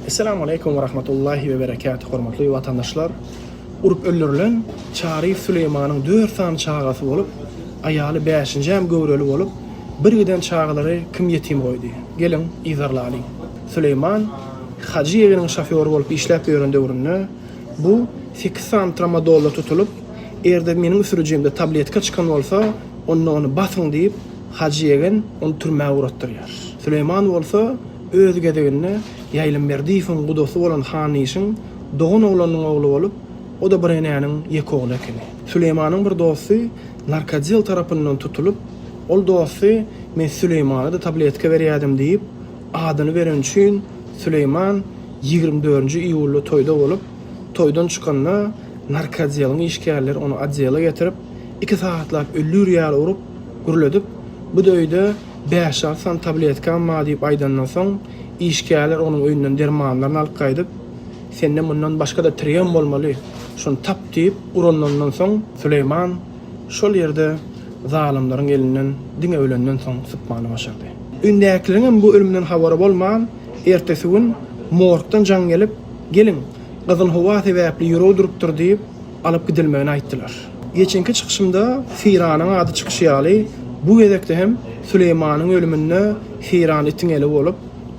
Esselamu aleýkum we rahmetullahi we berekatuh hormatly watandaşlar! Urup öldürilen Çaryýew Süleýmanyň dört sany çagasy bolup, aýaly bäşinjäm göwreli bolup, bir giden çagalary kim ýetim goýdy? Geliň, yzarlalyň. Süleýman Hajy ýegeniň şofýory bolup işläp ýören döwründe bu sekiz sany tramadolda tutulyp, erde meniň sürüjimde tabletka çykan bolsa, onda ony basyň diýip, Hajy ýegen ony türmä ugratdyrýar. Süleýman bolsa öz gezeginde Ýaýlym Berdiýewiň gudasy bolan Hanyşyň dogan oglanynyň ogly bolup, o-da bir enäniň ýeke ogly ekeni. Süleýmanyň bir dosty narkodel tarapyndan tutulyp, ol dosty men Süleýmana-da tabletka berýädim diýip, adyny bereni üçin Süleýman 24-nji iýulda toýda bolup, toýdan çykanda narkodeliň işgärleri ony otdela getirip, iki sagatlap öllür ýaly urup, gürledip, bu-da öýde bäş-alty sany tabletkam bar diýip aýdandan soň, işgärler onuň öýünden dermanlaryny alyp gaýdyp, Sende mundan başga-da triýom bolmaly, şony tap diýip uranlaryndan soň, Süleýman şol ýerde zalymlaryň elinden diňe ölenden soň sypmany başardy. Öýündäkileriňem bu ölümden habary bolman, ertesi gün morgdan jaň gelip, Geliň, gyzgyn howa sebäpli ýüregi durupdyr diýip, alyp gidilmegini aýtdylar. Geçenki çykyşymda Seýranyň ady çykyşy ýaly, bu gezekde hem Süleýmanyň ölüminde Seýran itiň eli bolup,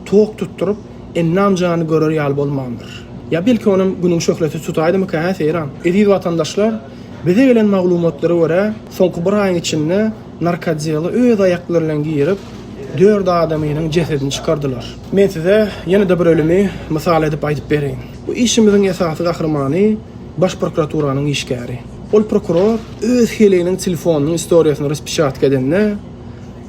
tok tutduryp, Ennam jany görer ýaly bolmandyr. Ýa belki onam günüň şöhlesi tutaýdymyka, hä, Seýran? Eziz watandaşlar, bize gelen maglumatlara görä, soňky bir aýyň içinde narkoodela öz aýaklary bilen girip, dört adamynyň jesedini çykardylar. Men size ýene-de bir ölümi mysal edip aýdyp bereýin. Bu işimiziň esasy gahrymany Baş prokuraturanyň işgäri. Ol prokuror öz heleýiniň telefonynyň istoriýasyny raspeçatka edende,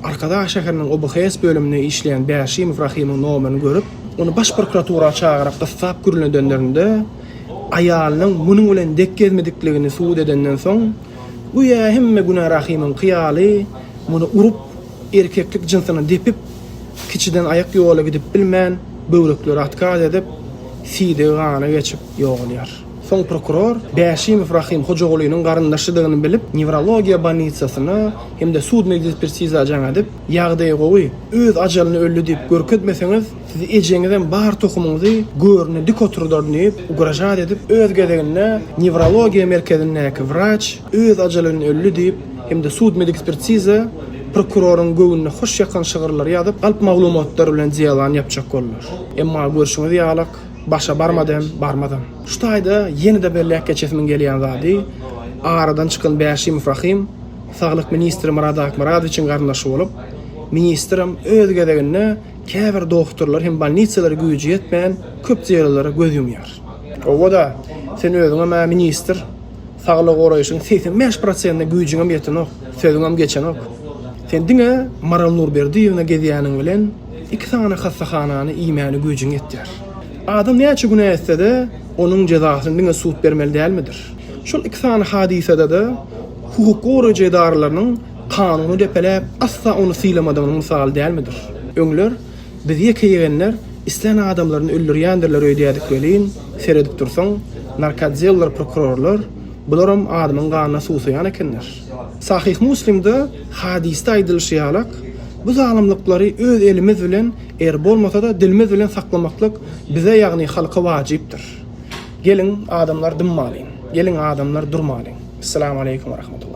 Arkadag şäheriniň OBHS bölüminde işleýän Bäşimow Rahymyň nomerini görüp, ony Baş prokuratura çagyryp gyssap gürledenlerinde, aýalynyň munuň bilen dek gezmedikligini subut edenden soň, güýä hemme günä Rahymyňky ýaly, muny urup, erkeklik jynsyny depip, kiçiden aýak ýola gidip bilmän, böwrekleri otkaz edip, siýdigi gana geçip ýogalýar. Soň prokuror Bäşimow Rahym Hojagulynyň garyndaşydygyny bilip, newrologiýa bolnisasyna hem-de sud-medekspertiza jaň edip, ýagdaýy gowy, öz ajalyny öldi diýip görkezmeseňiz, sizi ejeňizem bar tohumyňyzy görüne dik oturdaryn diýip, ugražat edip, öz gezeginde newrologiýa merkezindäki wraç öz ajalyny öldi diýip hem-de sud-medekspertiza prokuroryň göwnüne hoş ýakan şygyrlary ýazyp, galp maglumatlar bilen delany ýapjak boldular. Emma görşüňiz ýalak, başa barmady hem, barmazam. Şu taýda ýene-de belläp geçesimiň gelýän zady, aradan çykan Bäşimow Rahym saglyk ministri Myrat Akmyradowiçiň garyndaşy bolup, ministrem öz gezeginde käbir dogtorlar hem bolnisalara güýji ýetmän köp delalara göz ýumýar. Hawa-da, sen özüňem-ä ministr, saglygy goraýşyň 85 prosentine güýjüňem ýetenok, sözüňem geçenok. Sen diňe Maral Nurberdiýewna gezýäniň bilen iki sany hassahanany iýmäne güýjüň ýetýär. Adam näçe günä etse-de, onuň jezasyny diňe sud bermeli dälmidir? Şol iki sany hadysada-da hukuk goraýjy edaralarynyň kanuny depeläp, asla ony sylamadygynyň mysaly dälmidir? Öňler biz ýeke ýegenler islän adamlaryny öldürýändirler öýdýärdik welin, seredip dursaň, narkooddeldir prokurorlar, bularam adamyň ganyna suwsaýan ekenler. Sahyh Muslimde hadysda aýdylyşy ýalak, bu zalymlyklary öz elimiz bilen, eger bolmasa-da dilimiz bilen saklamaklyk bize ýagny halka wajypdyr. Geliň adamlar dymmalyň. Geliň adamlar durmalyň. Essalamu aleýkum we rahmetullah.